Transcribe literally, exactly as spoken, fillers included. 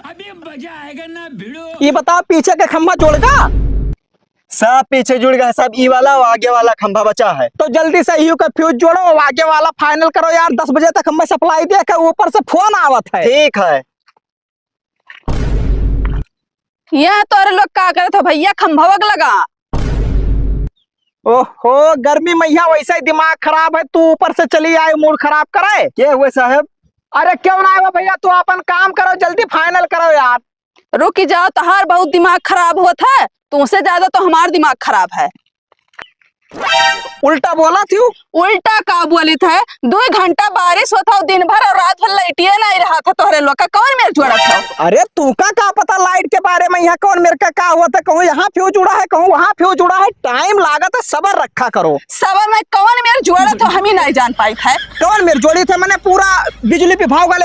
अभी मजा आएगा ना भिड़ू। ये बताओ, पीछे के खंभा जुड़ गा? सब पीछे जुड़ गया, सब ई वाला और आगे वाला खंभा बचा है। तो जल्दी से इहू का फ्यूज जोड़ो, आगे वाला फाइनल करो यार। दस बजे तक हमें सप्लाई दे के ऊपर से फोन आवत है। ठीक है। यहाँ तोरे लोग का करत हो भैया, खंभवक लगा। ओहो, गर्मी में यहाँ वैसे ही दिमाग खराब है, तू ऊपर से चली आए, मूड खराब करे। के हुए साहब? अरे क्यों ना आए भैया, तू अपन काम करो, जल्दी फाइनल करो यार। रुक जाओ, तोहार बहुत दिमाग खराब होत है, तुमसे ज्यादा तो हमार दिमाग खराब है। उल्टा बोला थी। उल्टा का बोलित है? दो घंटा बारिश होत है दिन भर और रात भर लाइटिए नहीं रहा था तोहरे लोग का, कौन मेर जोड़त हो? अरे तू का, का पता लाइट के बारे में, यहाँ कौन मेर का, का हुआ था, कहूँ यहाँ फ्यूज उड़ा है, कहूँ वहाँ फ्यूज उड़ा है, टाइम लागत है, सबर रखा करो। सबर में कौन मेर जोड़त हो, हम ही नहीं जान पाई है। कौन मेर जोड़ी थे, मैंने पूरा बिजली विभाग वाले